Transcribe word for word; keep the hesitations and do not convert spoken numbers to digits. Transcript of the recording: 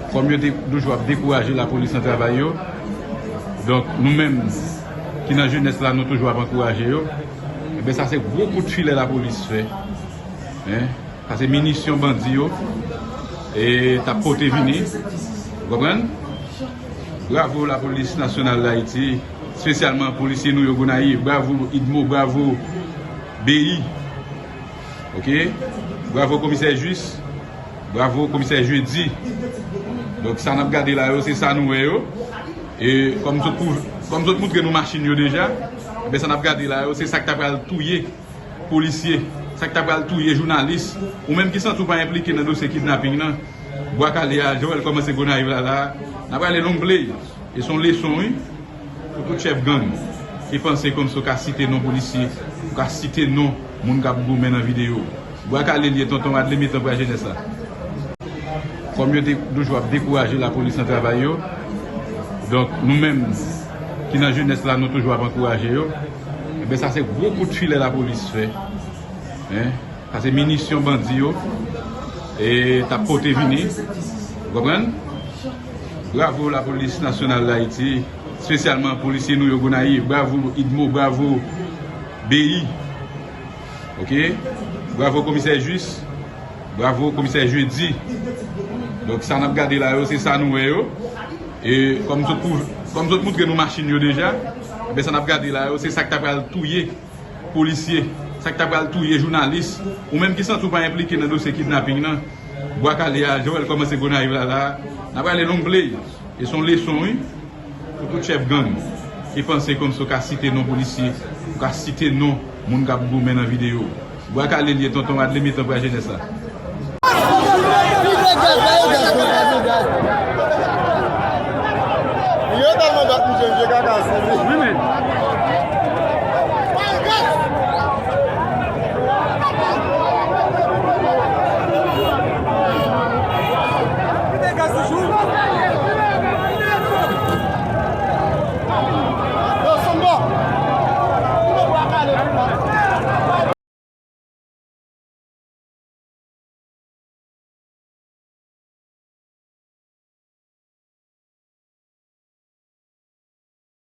Kòm yo te toujou ap dekouraje lapolis nan travay yo, donk nou menm ki nan jenès la, nou toujou ap ankouraje yo. Ebyen, sa se gwo kout filè lapolis fè. Hein? Sa se minisyon bandi yo e t ap pote vini. Ou konprann? Bravo Lapolis Nasyonal Dayiti, espesyalman polisye nou yo Gonayiv. Bravo Idmo, bravo Beyi. Ok? Bravo Komisè Jis, bravo Komisè Jedi. Donk sa n ap gade la yo, se sa nou wè yo. E kòm zot pou, kòm zot moutre nou machin yo deja, ebyen sa n ap gade la yo, se sa k ta pral touye polisye, sa k ta pral touye jounalis, ou menm ki santi w pa enplike nan dosye kidnaping nan, Bwa Kale a, jan w wè l kòmanse Gonayiv la, la, n ap rale Longplay. E se yon leson, wi, pou tout chèf gang ki panse kòmsi w ka site non polisye, ou ka site non moun k ap goumen nan videyo. Bwa Kale l ye, tonton Adley, metan bra jenès la. Kòm yo te toujou ap dekouraje lapolis nan travay yo, donk nou menm ki nan jenès la, nou toujou ap ankouraje yo. Ebyen, sa se gwo kout filè lapolis fè. Hein? Sa se minisyon bandi yo e t ap pote vini. Ou konprann? Bravo Lapolis Nasyonal Dayiti, espesyalman polisye nou yo Gonayiv. Bravo Idmo, bravo Beyi. Ok? Bravo Komisè Jis, bravo Komisè Jedi. Donk sa n ap gade la yo, se sa nou wè yo. E kòm zot pou, kòm zot moutre nou machin yo deja, ebyen sa n ap gade la yo, se sa k ta pral touye polisye, sa k ta pral touye jounalis, ou menm ki santi w pa enplike nan dosye kidnaping nan, Bwa Kale a, jan w wè l kòmanse Gonayiv la, la, n ap rale Longplay. E se yon leson, wi, pou tout chèf gang ki panse kòmsi w ka site non polisye, ou ka site non moun k ap goumen nan videyo. Bwa Kale l ye, tonton Adley, metan bra jenès la.